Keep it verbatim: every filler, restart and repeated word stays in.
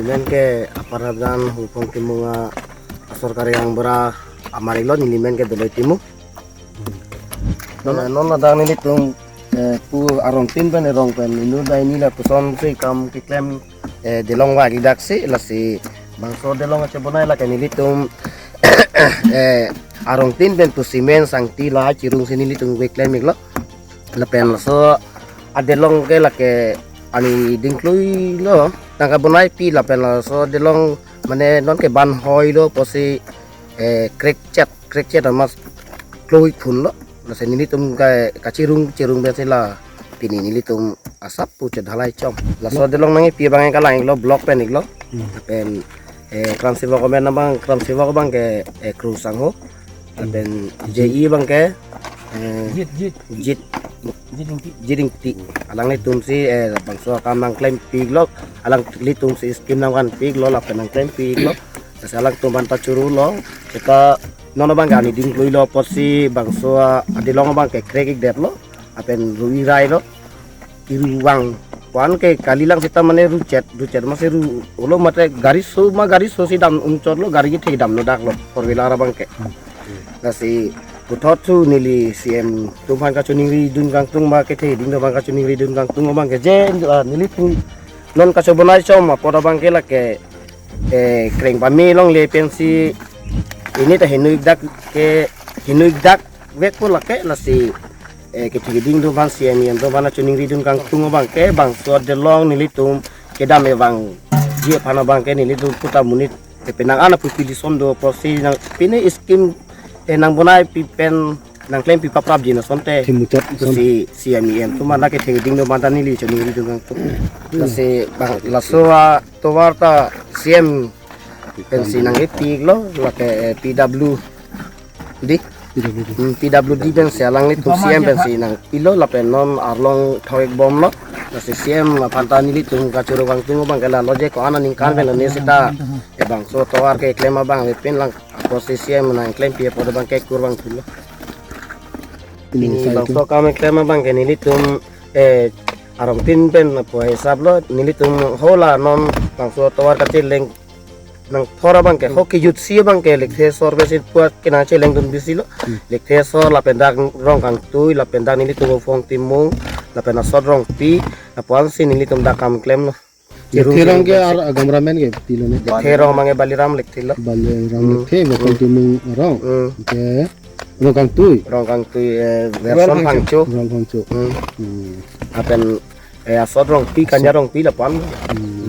Men ke Upper Hafjan Hurphong Timung a sorkari gaonbura amar iklo, neli men ke Doloi Timung. Non, non ladak nelitum, eh, pu arongtin pen, erong pen, inut dai ni lapuson si kam keklem, eh, delong vak ik dak si, lasi bangso delong kachebonai lake nelitum, eh, arongtin pen pu cement sangti lahai chirung si nelitum keklem iklo. Lapen laso adelong ke lake ani dingklui lo, nangkebonai pi lapen laso delong mane non ke ban hoi lo pusi, eh, krek chet, krek chet amas klui phun lo. Lasi nelitum ke kachirung chirung pensi la pini nelitum asap pu chedhalai chom. Laso delong nangkepi abang ke kalang iklo, block pen iklo. Hmm. Lapen, eh, Gram Sevak amen abang, Gram Sevak abang ke, eh, Kru Sangho. Lapen J E abang ke, eh, Jit, Jit. Jit. Jit Ingti. Jit Ingti. Alanglitum si, eh, bangso akam nangklem pi iklo. Alanglitum si scheme nangvan pi iklo, lapen nangklem pi iklo. Lasi alangtum aphan ta churu lo. Seta non abang ke ani dingklui lo pusi bangso adelong abang ke krek ik det lo. Lapen ruirai lo. Kiru vang. Pu-an ke kalilang seta mane ruchet, ruchet masi ru-olo mate gari so ma gari so si dam unchot lo, gari kethe damlo dak lo, four wheeler abang ke. Lasi puthot thu neli C M atum aphan kachoningri dun kangtung ma kethe ding atum aphan kachoningri dun kangtung abang ke je, ah, nelitum non kachebonai chom apot abang ke lake, eh, kreng pame longle pensi ini ta heno ik dak ke, heno ik dak vek po lake, lasi, eh, kethe keding atum aphan, C M, E M atum aphan kachoningri dun kangtung abang ke bangso adelong nelitum kedam e vangji aphan abang ke nelitum puta monit kepenang ana pu pili som do pusi nang pine scheme, eh, nangbonai pi pen nangklem pi paprapji na asonte. Thimuchot ason. Si C M, E M atum aphan kethe keding atum aphan ta neli choningri dun kangtung. Hmm. Lasi bang laso atovar ta C M pensi nangkepi iklo, lake, eh, P W D. P W D. Hmm, P W D pensi alanglitum C M pensi nangpilo lapen non arlong thok ik bom lo. Lasi C M aphan ta nelitum kachuru kangtung abang ke la lo je ko-an aningkan pen lo ne seta, eh, bangso atovar keklem abang le pen lang apotsi C M nangklempi apot abang ke kurvangthu lo. Pini bangso akam keklem abang ke nelitum, eh, arongtin pen pu hisap lo, nelitum hala non bangso atovar kacheleng nangthor abang ke, ho kejut si abang ke lekthe asor pensi puat ke nangcheleng dun bisi lo. Hmm. Lekthe asor lapen dak Rongkangtui lapen dak nelitum Hurphong Timung lapen asot Rongpi, lapu-an si nelitum dak kam klem lo. Lekthe arong ke ar agamra men ke pilo ne. Lekthe arong abang ke Baliram Lekthe lo. Baliram Hmm. Lekthe, Hurphong Hmm. Timung arong. Hmm. Ke Rongkangtui. Rongkangtui, eh, Royal Verson Phangcho. Phangcho. Royal Phangcho. Hmm. Hmm. Lapen, eh, asot Rongpi, Kanya Rongpi lapu-an. Hmm.